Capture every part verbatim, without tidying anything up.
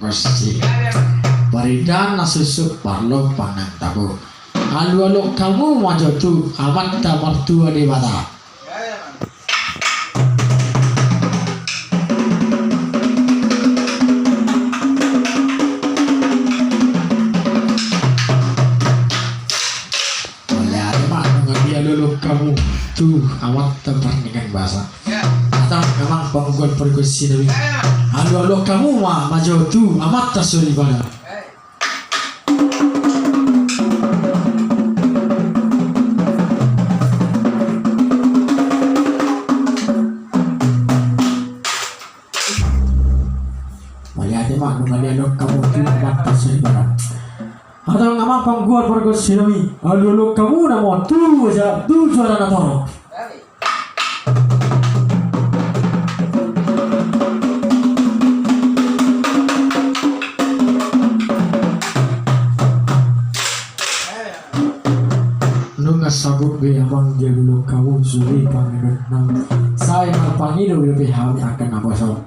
Pargonsi. Parindahan na suksuk parlompan nang tabo. Alualuhon hamu ma jo tu Amanta Martua Debata. Mauliate ma nunga dialualuhon hamu tu Amanta Pardenggan Basa. Atong amang panggual pargonsi nami, alualuhon hamu ma jo tu Amanta Soripada. Mauliate ma nunga dialualuhon hamu tu Amanta Soripada. Atong amang panggual pargonsi nami, alualuhon hamu nama tu juara na torop. Nunga saut be amang dialualuhon hamu sude pangidoan nami. Sai marpangido dope hami angka na poso.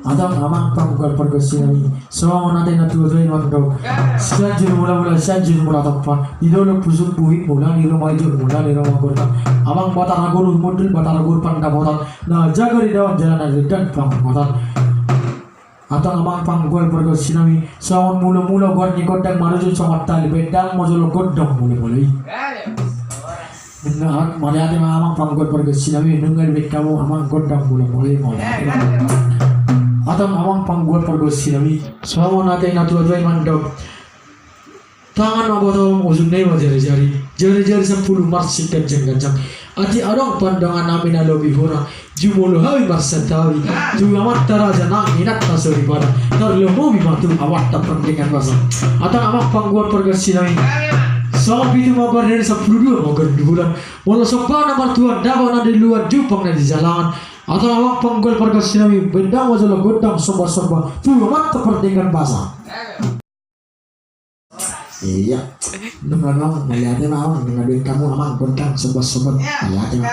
Atong amang panggual pargonsi nami, songon hata ni natuatua i mandok: Sianjur Mulamula, Sianjur Mulatompa, di dolok pusuk buhit mula ni rumah ijuk mula ni rumah gordang. Amang Batara Guru Humundul, Batara Guru Pandapotan, na jaga di daon jala na di denggan pangurutan. Atong amang panggual pargonsi nami, songon mulamula goar ni gondang marujung songon tali, baen damang ma jolo gondang mulamula i. Nunga, mauliate ma amang panggual pargonsi nami, nunga dibaen hamu amang gondang mulamula i, mauliate ma. Atong amang panggual pargonsi nami, songon hata ni natuatua i mandok: Tangan ma botohon, ujungna i ma jarijari, jarijari sampulu marsik ganjangganjang. Atik adong pandangan nami na lobi hona, jumolo hami marsantabi tu amanta raja nang inanta soripada, tarlumobi ma tu Amanta Pardenggan Basa. Atong amang panggual pargonsi nami, songon pitu mambar ni ari, sampulu dua mambar ni bulan, molo sombana martuan, dapot na di luan, jumpang na di jalangan. Atong amang panggual pargonsi nami, baen damang ma jolo gondang sombasomba tu Amanta Pardenggan Basa. Iya. Nunga adong, mauliate ma amang, nunga dibaen hamu amang gondang sombasomba. Mauliate ma.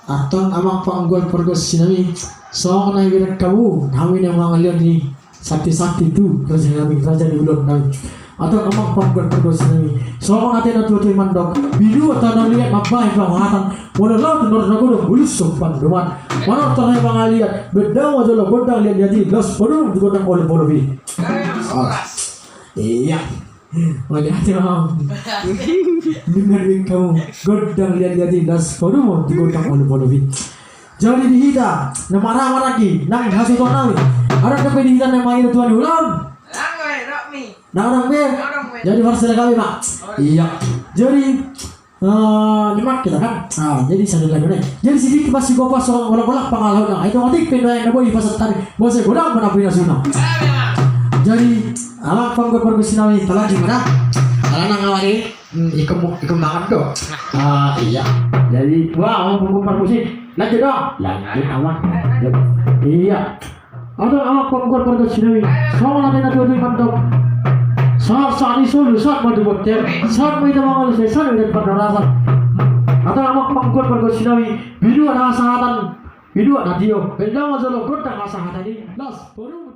Atong amang panggual pargonsi nami, songon na dibereng hamu, hami na mangaliat ni santisanti tu raja nami, raja ni ulaon nami. Atong amang panggual pargonsi nami, songon hata ni natuatua i mandok: Binua tano liat mambahen pamahatan, molo laho tu noru na godang bulus sompan doman. Manortor hami mangaliat, baen damang ma jolo gondang liatliat i, laos padomu tu gondang olopolop i. Iya. Mauliate ma. Nunga dibaen hamu gondang liatliat i, laos padomu tu gondang olopolop i. Jadi di hita na marhahamaranggi nang hasuhuton nami, adong dope di hita na mangido tu ulaon? Nang adong be. Jadi parsada hami ma. Iya. Jadi, eh, di ma hita kan? Ah, jadi sada lagi nih. Jadi sidiki ma sigompa songon golanggolang pangalahutna. Ai tung otik pe nuaeng na boi pasahat hami, boasa godang ma na pinasuna. Jadi amang panggual pargonsi nami, apalagi mana? Ala nang awari, hmm, ikut mu-, ikut makan do. Ah, iya. Jadi wah, amang panggual pargonsi, lanjut dong. Lanjut amang. Iya. Atong amang panggual pargonsi nami, songon hata ni natuatua i mandok: Sahat sahat ni solu, sahat ma tu bontean, sahat ma hita mangolu, sai sahat ma hita di parhorasan. Atong amang panggual pargonsi nami, binua na hasahatan, binua na tio, baen damang ma jolo gondang hasahatan i, laos padomu.